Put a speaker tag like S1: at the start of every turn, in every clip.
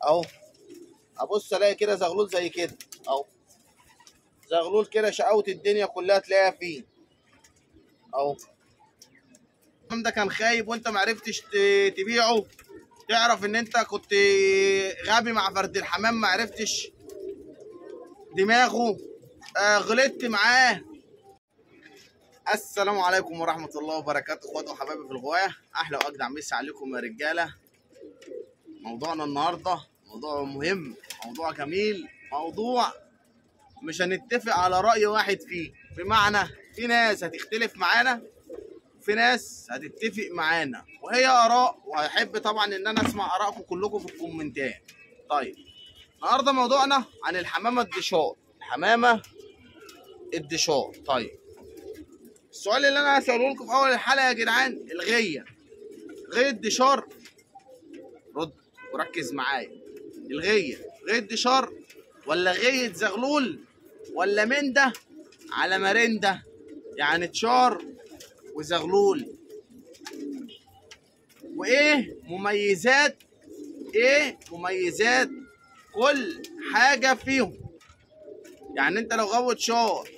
S1: اهو. ابص الاقي كده زغلول زي كده اهو، زغلول كده شقاوة الدنيا كلها تلاقيها فيه اهو. ده كان خايب وانت معرفتش تبيعه، تعرف ان انت كنت غبي مع فرد الحمام، معرفتش دماغه، غلطت معاه. السلام عليكم ورحمة الله وبركاته اخواتي وحبايبي في الغواية، احلى واجدع مسا عليكم يا رجالة. موضوعنا النهاردة موضوع مهم، موضوع جميل، موضوع مش هنتفق على رأي واحد فيه، بمعنى في ناس هتختلف معانا في ناس هتتفق معانا، وهي آراء، وهحب طبعا ان انا اسمع آرائكم كلكم في الكومنتات. طيب النهارده موضوعنا عن الحمامة الدشار، الحمامة الدشار. طيب السؤال اللي انا هسأله لكم في اول الحلقة يا جدعان، الغية، غية دشار، رد وركز معايا، الغية غية دشار ولا غية زغلول ولا منده على مرنده؟ يعني تشار وزغلول. وايه مميزات، ايه مميزات كل حاجة فيهم؟ يعني انت لو غوي تشار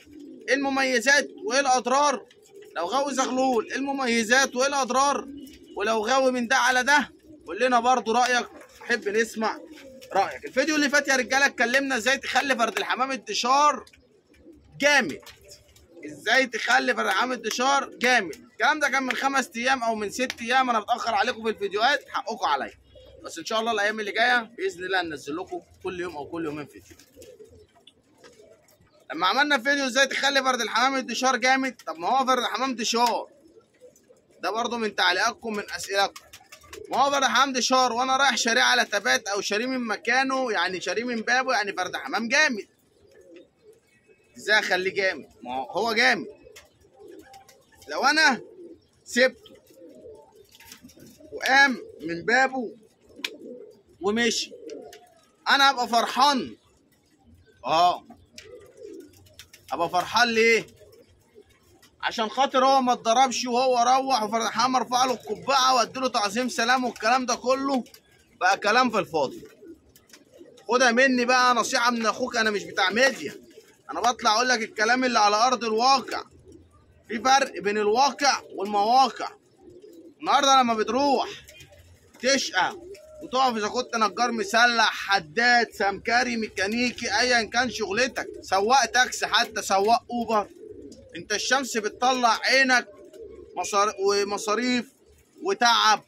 S1: ايه المميزات وايه الاضرار؟ لو غاوي زغلول ايه المميزات وايه الاضرار؟ ولو غاوي من ده على ده قول لنا برضو رايك، نحب نسمع رايك. الفيديو اللي فات يا رجاله اتكلمنا ازاي تخلي فرد الحمام الدشار جامد، ازاي تخلي فرد الحمام الدشار جامد. الكلام ده كان من 5 ايام او من 6 ايام، انا بتاخر عليكم في الفيديوهات، حقكم عليا، بس ان شاء الله الايام اللي جاية باذن الله هننزل لكم كل يوم او كل يومين فيديو. لما عملنا فيديو ازاي تخلي فرد الحمام الدشار جامد، طب ما هو فرد الحمام دشار ده برضو من تعليقاتكم من اسئلتكم، ما هو فرد الحمام دشار وانا رايح شاريه على تبات او شاريه من مكانه، يعني شاريه من بابه، يعني فرد حمام جامد. ازاي اخليه جامد؟ ما هو جامد. لو انا سبته وقام من بابه ومشي انا هبقى فرحان. ابقى فرحان ليه؟ عشان خاطر هو ما اتضربش وهو روح وفرد الحمام ارفع له القبعة واديله تعظيم سلام والكلام ده كله، بقى كلام في الفاضي. خدها مني بقى نصيحة من اخوك، انا مش بتاع ميديا، انا بطلع اقول لك الكلام اللي على ارض الواقع. في فرق بين الواقع والمواقع. النهارده لما بتروح تشقى وتقف، اذا كنت نجار مسلح، حداد، سمكري، ميكانيكي، ايا كان شغلتك، سواق تاكسي، حتى سواق اوبر، انت الشمس بتطلع عينك، ومصاريف وتعب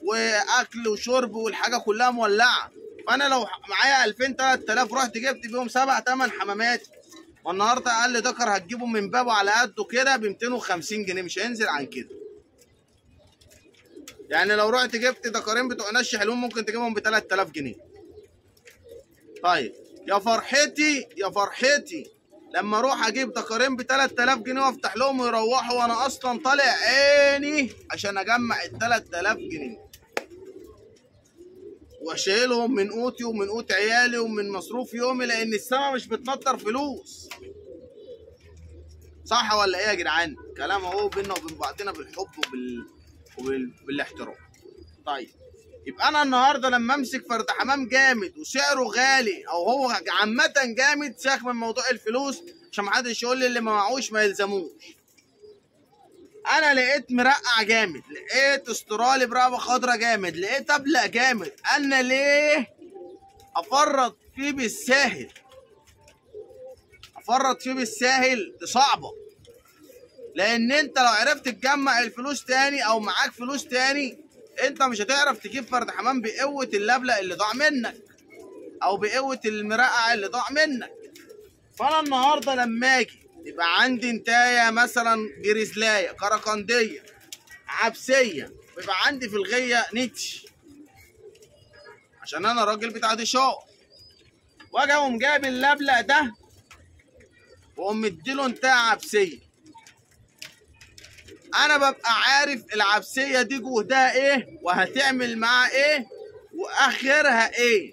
S1: واكل وشرب والحاجة كلها مولعه. فانا لو معايا 2000 3000 رحت جبت بيهم 7 8 حمامات، والنهارده اقل دكر هتجيبه من بابه على قده كده ب 250 جنيه، مش هينزل عن كده. يعني لو رحت جبت دكرين بتوع نش حلوين ممكن تجيبهم ب 3000 جنيه. طيب يا فرحتي يا فرحتي لما اروح اجيب دكرين ب 3000 جنيه وافتح لهم ويروحوا، وانا اصلا طالع عيني عشان اجمع ال 3000 جنيه واشيلهم من قوتي ومن قوت عيالي ومن مصروف يومي، لان السما مش بتنطر فلوس. صح ولا ايه يا جدعان؟ كلام اهو بينا وبين بعضنا بالحب وبالاحترام. طيب يبقى انا النهارده لما امسك فرد حمام جامد وسعره غالي او هو عامة جامد، سيبك من موضوع الفلوس عشان ما حدش يقول لي اللي ما معهوش ما يلزموش. انا لقيت مرقع جامد، لقيت استرالي برقبه خضرا جامد، لقيت ابلق جامد، انا ليه افرط فيه بالساهل؟ افرط فيه بالساهل دي صعبة، لان انت لو عرفت تجمع الفلوس تاني او معاك فلوس تاني انت مش هتعرف تجيب فرد حمام بقوة اللبلق اللي ضاع منك او بقوة المرقع اللي ضاع منك. فانا النهارده لما اجي يبقى عندي انتايه مثلا جريزلايه، كركنديه، عبسيه، ويبقى عندي في الغيه نيتش، عشان انا راجل بتاع دشار، واجي اقوم جايب اللبلق ده واقوم مديله انتايه عبسيه. انا ببقى عارف العبسيه دي جهدها ايه وهتعمل معاه ايه واخرها ايه.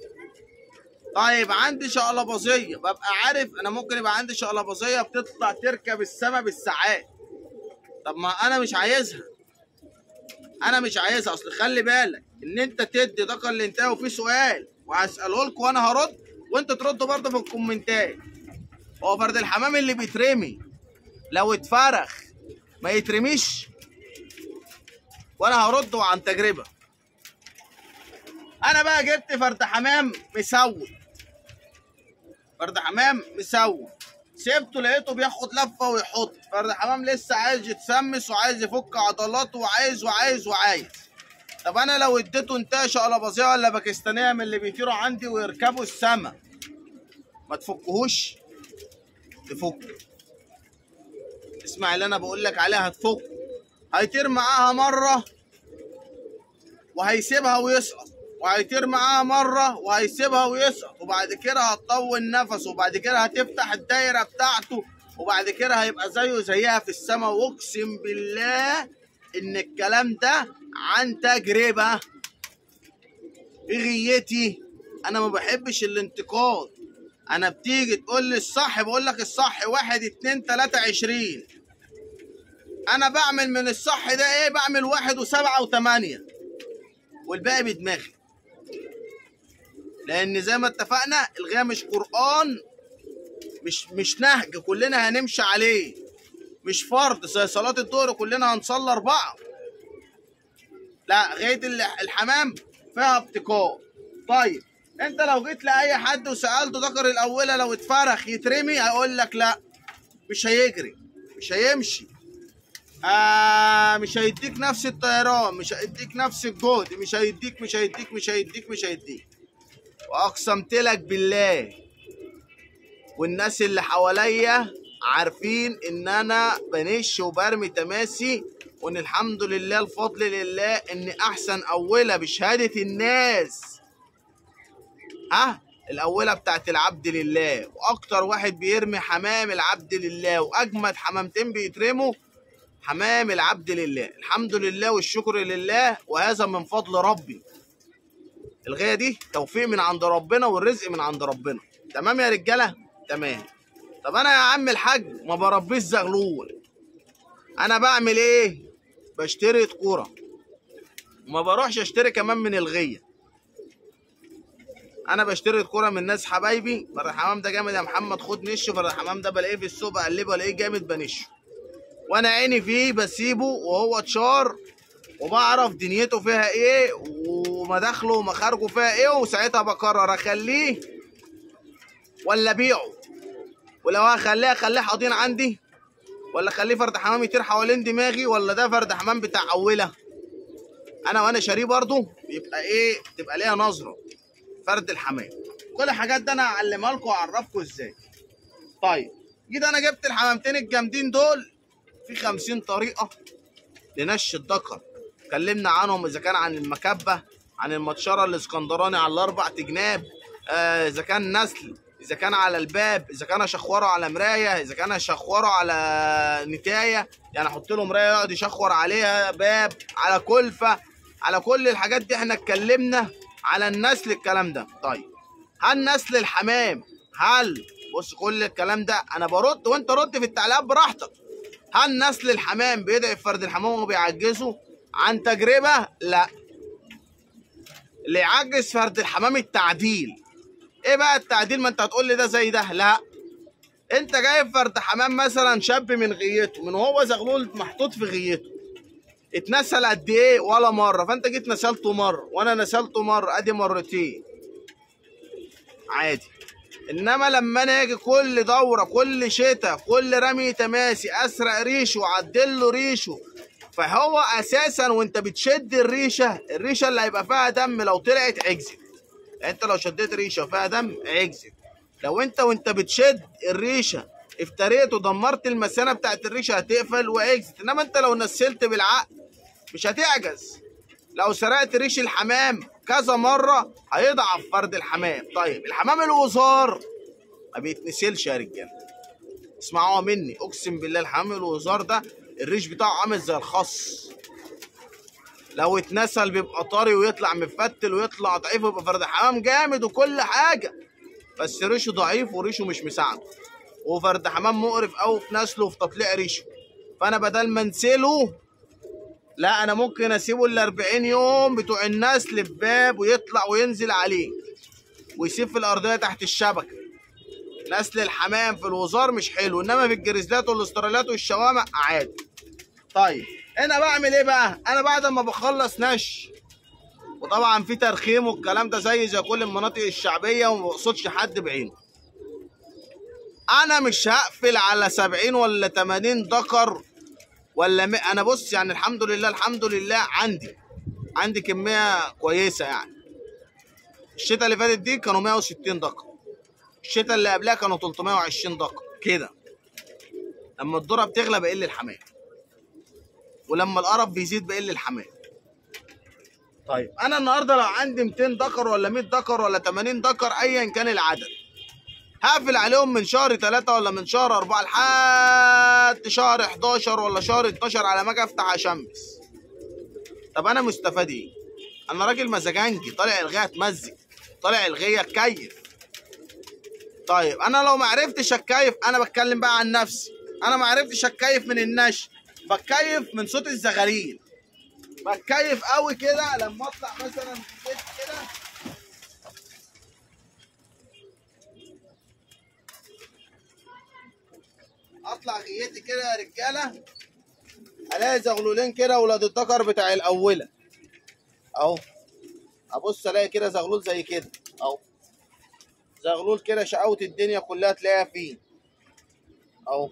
S1: طيب عندي شقلباظيه، ببقى عارف انا ممكن يبقى عندي شقلباظيه بتطلع تركب السما بالساعات. طب ما انا مش عايزها، انا مش عايزها. اصل خلي بالك ان انت تدي دكر الانتايه، وفي سؤال وهساله لكم وانا هرد وانتوا تردوا برضه في الكومنتات. هو فرد الحمام اللي بيترمي لو اتفرخ ما يترميش؟ وانا هرده عن تجربه. انا بقى جبت فرد حمام مسود، فرد حمام مسود، سبته لقيته بياخد لفه ويحط. فرد حمام لسه عايز يتسمس وعايز يفك عضلاته وعايز وعايز وعايز. طب انا لو اديته انتاشه قلبازيه ولا باكستانيه من اللي بيطيروا عندي ويركبوا السما، ما تفكهوش؟ تفك. اسمع اللي انا بقول لك عليها، هتفك. هيطير معاها مرة وهيسيبها ويسقط، وهيطير معاها مرة وهيسيبها ويسقط، وبعد كده هتطول نفسه، وبعد كده هتفتح الدايرة بتاعته، وبعد كده هيبقى زيه زيها في السما. واقسم بالله ان الكلام ده عن تجربه. في غيتي انا ما بحبش الانتقاد، انا بتيجي تقول لي الصح بقول لك الصح 1 2 3 20. انا بعمل من الصح ده ايه؟ بعمل 1 و7 و8 والباقي بدماغي، لان زي ما اتفقنا الغاية مش قرآن، مش نهج كلنا هنمشي عليه، مش فرض زي صلاة الظهر كلنا هنصلي 4. لا، غاية الحمام فيها ابتكار. طيب انت لو جيت لأي حد وسألته ذكر الأولى لو اتفرخ يترمي، هيقول لك لا، مش هيجري، مش هيمشي، مش هيديك نفس الطيران، مش هيديك نفس الجهد، مش هيديك مش هيديك مش هيديك مش هيديك. واقسمت لك بالله والناس اللي حواليا عارفين ان انا بنش وبرمي تماسي، وان الحمد لله الفضل لله ان احسن اولى بشهادة الناس، ها، الاولى بتاعت العبد لله، واكتر واحد بيرمي حمام العبد لله، واجمد حمامتين بيترموا حمام العبد لله. الحمد لله والشكر لله، وهذا من فضل ربي. الغاية دي توفيق من عند ربنا والرزق من عند ربنا. تمام يا رجاله؟ تمام. طب انا يا عم الحاج ما بربيش زغلول، انا بعمل ايه؟ بشتري كورة، وما بروحش اشتري كمان من الغيه، انا بشتري كورة من ناس حبايبي. فرد الحمام ده جامد يا محمد، خد نشه. فرد الحمام ده بلاقيه في السوق بقلبه الاقيه جامد بنشه، وانا عيني فيه بسيبه وهو اتشار، وبعرف دنيته فيها ايه ومداخله ومخارجه فيها ايه، وساعتها بقرر اخليه ولا ابيعه. ولو هخليه اخليه حاضين عندي، ولا اخليه فرد حمام يطير حوالين دماغي، ولا ده فرد حمام بتاع اوله انا وانا شاريه برضه، بيبقى ايه، تبقى ليها نظره فرد الحمام. كل الحاجات دي انا هعلمها لكم واعرفكم ازاي. طيب جيت انا جبت الحمامتين الجامدين دول في 50 طريقه لنش الذكر، اتكلمنا عنهم، اذا كان عن المكبه، عن المطشره الاسكندراني على الاربع تجناب، اذا كان نسل، اذا كان على الباب، اذا كان اشخوره على مراية، اذا كان اشخوره على نتايه، يعني احط له مراية يقعد يشخور عليها، باب، على كلفه، على كل الحاجات دي احنا اتكلمنا على النسل الكلام ده. طيب هل نسل الحمام، هل بص كل الكلام ده انا برد وانت رد في التعليقات براحتك، هل نسل الحمام بيضعف فرد الحمام وبيعجزه؟ عن تجربه لا. اللي يعجز فرد الحمام التعديل. ايه بقى التعديل؟ ما انت هتقول لي ده زي ده، لا، انت جايب فرد حمام مثلا شاب من غيته، من وهو زغلول محطوط في غيته، اتنسل قد ايه؟ ولا مرة. فانت جيت نسلته مرة وانا نسلته مرة، ادي مرتين عادي. انما لما انا اجي كل دوره، كل شتاء، كل رمي تماسي اسرق ريشه واعدل له ريشه، فهو اساسا وانت بتشد الريشة، الريشة اللي هيبقى فيها دم لو طلعت عجزت. انت لو شديت ريشه وفيها دم عجزت. لو انت وانت بتشد الريشة افتريت ودمرت المثانه بتاعت الريشة هتقفل وعجزت. انما انت لو نسلت بالعقل مش هتعجز. لو سرقت ريش الحمام كذا مرة هيضعف فرد الحمام. طيب الحمام الوزار ما بيتنسلش يا رجاله، اسمعوها مني، اقسم بالله الحمام الوزار ده الريش بتاعه عامل زي الخس، لو اتنسل بيبقى طري ويطلع مفتل ويطلع ضعيف ويبقى فرد حمام جامد وكل حاجة، بس ريشه ضعيف وريشه مش مساعدة، وفرد حمام مقرف قوي في نسله وفي تطليع ريشه. فانا بدل ما انسله، لا انا ممكن اسيبه ال 40 يوم بتوع النسل في باب ويطلع وينزل عليه. ويسيب في الارضية تحت الشبكة. نسل الحمام في الوزار مش حلو، انما في الجريزلات والاسترالات والشوامع عادي. طيب انا بعمل ايه بقى؟ انا بعد ما بخلص نش، وطبعا في ترخيم والكلام ده زي كل المناطق الشعبية، وما بقصدش حد بعينه. انا مش هقفل على 70 ولا 80 ذكر ولا انا بص يعني الحمد لله الحمد لله عندي كمية كويسة يعني. الشتاء اللي فاتت دي كانوا 160 ذكر، الشتاء اللي قبلها كانوا 320 ذكر كده. لما الذرة بتغلى بقل الحمام، ولما القرف بيزيد بقل الحمام. طيب انا النهارده لو عندي 200 ذكر ولا 100 ذكر ولا 80 ذكر ايا كان العدد، هقفل عليهم من شهر 3 ولا من شهر 4 لحد شهر 11 ولا شهر 12 على ما اجي افتح اشمس. طب انا مستفاد ايه؟ انا راجل مزاجنجي، طالع الغيه اتمزج، طالع الغيه اتكيف. طيب انا لو ما عرفتش اتكيف، انا بتكلم بقى عن نفسي، انا ما عرفتش اتكيف من النشء، بتكيف من صوت الزغاليل، بتكيف قوي كده لما اطلع مثلا في البيت كده. اطلع غيتي كده يا رجاله، الاقي زغلولين كده ولاد الذكر بتاع الاوله اهو. ابص الاقي كده زغلول زي كده اهو، زغلول كده شقاوة الدنيا كلها تلاقيها فيه اهو.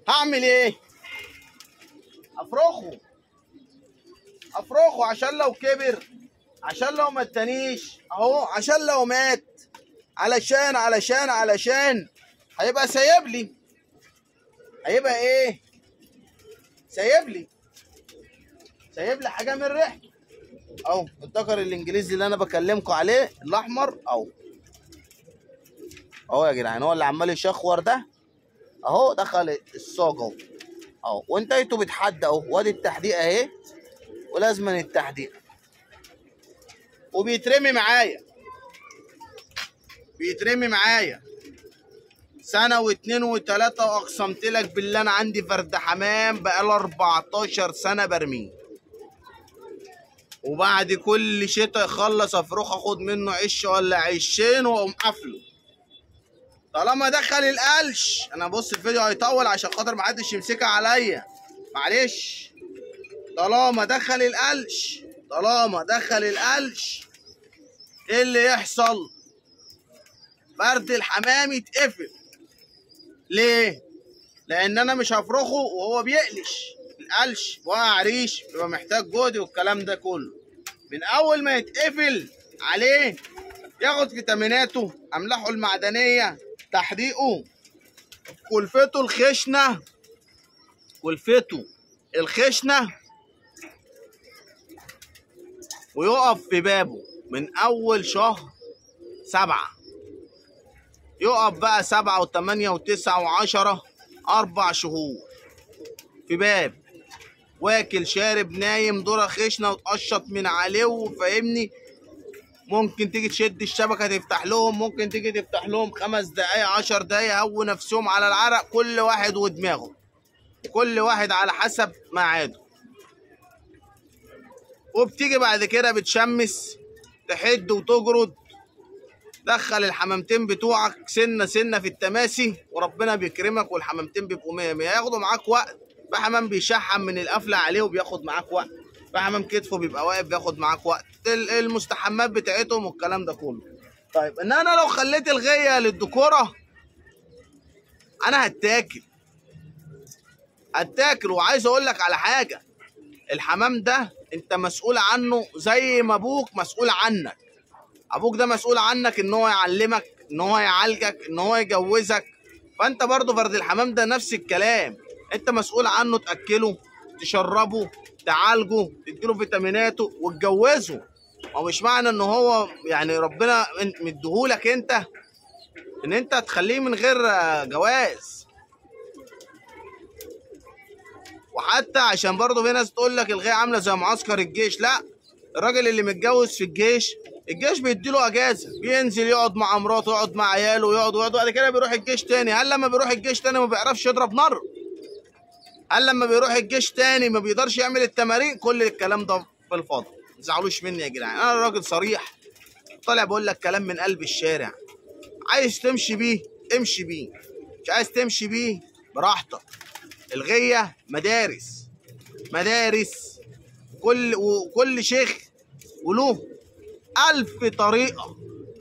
S1: هعمل ايه؟ افرخه، افرخه عشان لو كبر، عشان لو ما اتنيش اهو، عشان لو مات، علشان علشان علشان هيبقى سايب لي، هيبقى ايه؟ سايب لي، سايب لي حاجة من ريحته اهو. الذكر الانجليزي اللي انا بكلمكم عليه الاحمر اهو، اهو يا جدعان، هو اللي عمال يشخور ده اهو، دخل الصاج اهو اهو، وانتهيته بتحد اهو، وادي التحديقه اهي، ولازما التحديقه، وبيترمي معايا، بيترمي معايا سنة واتنين وتلاتة. واقسمت لك بالله انا عندي فرد حمام بقاله 14 سنة برميه، وبعد كل شتا يخلص افرخ اخد منه عش ولا عشين واقوم قافله. طالما دخل القلش، انا بص الفيديو هيطول عشان خاطر محدش يمسكها عليا معلش. طالما دخل القلش، طالما دخل القلش، ايه اللي يحصل؟ فرد الحمام يتقفل. ليه؟ لان انا مش هفرخه وهو بيقلش، القلش وقع ريش بيبقى محتاج جهد والكلام ده كله. من اول ما يتقفل عليه ياخد فيتاميناته، املاحه المعدنية، تحديقه، كلفته الخشنة، كلفته الخشنة، ويقف في بابه من اول شهر 7، يقف بقى 7 و8 و9 و10، 4 شهور في باب، واكل شارب نايم، ذره خشنه وتقشط من عليه وفاهمني. ممكن تيجي تشد الشبكة تفتح لهم، ممكن تيجي تفتح لهم 5 دقايق 10 دقايق، هو نفسهم على العرق، كل واحد ودماغه، كل واحد على حسب ميعاده. وبتيجي بعد كده بتشمس، تحد وتجرد، دخل الحمامتين بتوعك سنة سنة في التماسي، وربنا بيكرمك والحمامتين بيبقوا 100 100. ياخدوا معاك وقت، في حمام بيشحم من القفله عليه وبياخد معاك وقت، في حمام كتفه بيبقى واقف بياخد معاك وقت، المستحمات بتاعتهم والكلام ده كله. طيب ان انا لو خليت الغيه للدكوره انا هتاكل، هتاكل. وعايز اقول لك على حاجة، الحمام ده انت مسؤول عنه زي ما ابوك مسؤول عنك. ابوك ده مسؤول عنك ان هو يعلمك، ان هو يعالجك، ان هو يجوزك. فانت برضو فرد الحمام ده نفس الكلام، انت مسؤول عنه، تاكله، تشربه، تعالجه، تديله فيتاميناته، وتجوزه. ما مش معنى ان هو يعني ربنا مديهولك انت ان انت تخليه من غير جواز. وحتى عشان برضو في ناس تقول لك الغاية عامله زي معسكر الجيش، لا، الراجل اللي متجوز في الجيش، الجيش بيديله اجازه، بينزل يقعد مع مراته، يقعد مع عياله، ويقعد ويقعد، وبعد كده بيروح الجيش تاني. هل لما بيروح الجيش تاني ما بيعرفش يضرب نار؟ هل لما بيروح الجيش تاني ما بيقدرش يعمل التمارين؟ كل الكلام ده بالفاضي. ما تزعلوش مني يا جدعان، انا راجل صريح طالع بقول لك كلام من قلب الشارع. عايز تمشي بيه امشي بيه، مش عايز تمشي بيه براحتك. الغيه مدارس، مدارس، وكل شيخ وله 1000 طريقه،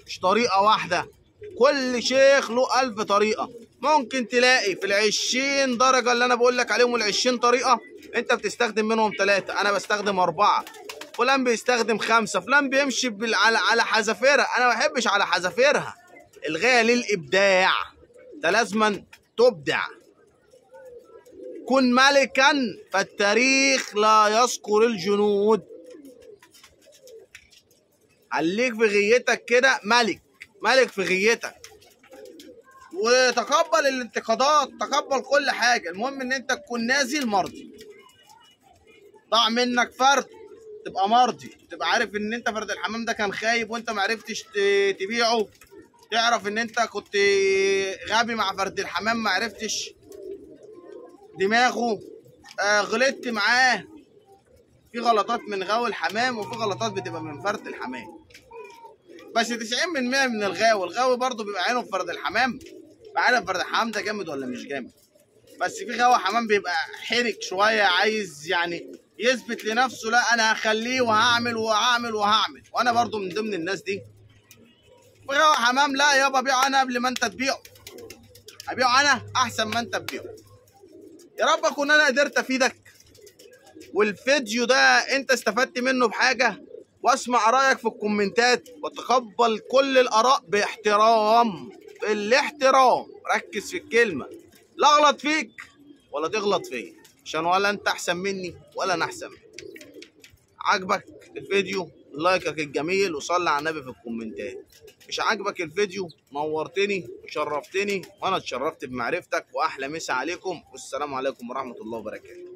S1: مش طريقه واحدة. كل شيخ له 1000 طريقه. ممكن تلاقي في 20 درجه اللي انا بقول لك عليهم، 20 طريقه، انت بتستخدم منهم 3، انا بستخدم 4، فلان بيستخدم 5، فلان بيمشي على حذافيرها. انا ما بحبش على حذافيرها. الغاية للابداع، انت لازما تبدع. كن ملكا فالتاريخ لا يذكر الجنود. خليك في غيتك كده ملك، ملك في غيتك، وتقبل الانتقادات، تقبل كل حاجة. المهم ان انت تكون نازل مرضي. ضاع منك فرد تبقى مرضي، تبقى عارف ان انت فرد الحمام ده كان خايب وانت معرفتش تبيعه، تعرف ان انت كنت غبي مع فرد الحمام، معرفتش دماغه، غلطت معاه. في غلطات من غاوي الحمام، وفي غلطات بتبقى من فرد الحمام، بس 90% من الغاوي. الغاوي برضه بيبقى عينه في فرد الحمام، عارف فرد الحمام ده جامد ولا مش جامد. بس في غاوي حمام بيبقى حرك شوية، عايز يعني يثبت لنفسه، لا انا هخليه وهعمل وهعمل وهعمل. وانا برضه من ضمن الناس دي. في غاوي حمام لا يابا بيعه انا قبل ما انت تبيعه، ابيعه انا احسن ما انت تبيعه. يا رب اكون انا قدرت افيدك، والفيديو ده انت استفدت منه بحاجة. واسمع رايك في الكومنتات، وتقبل كل الاراء باحترام، بالاحترام. ركز في الكلمة، لا اغلط فيك ولا تغلط فيا، عشان ولا انت احسن مني ولا انا احسن منك. عجبك الفيديو لايكك الجميل، وصلي على النبي في الكومنتات. مش عاجبك الفيديو نورتني وشرفتني، وانا اتشرفت بمعرفتك. واحلى مسا عليكم، والسلام عليكم ورحمة الله وبركاته.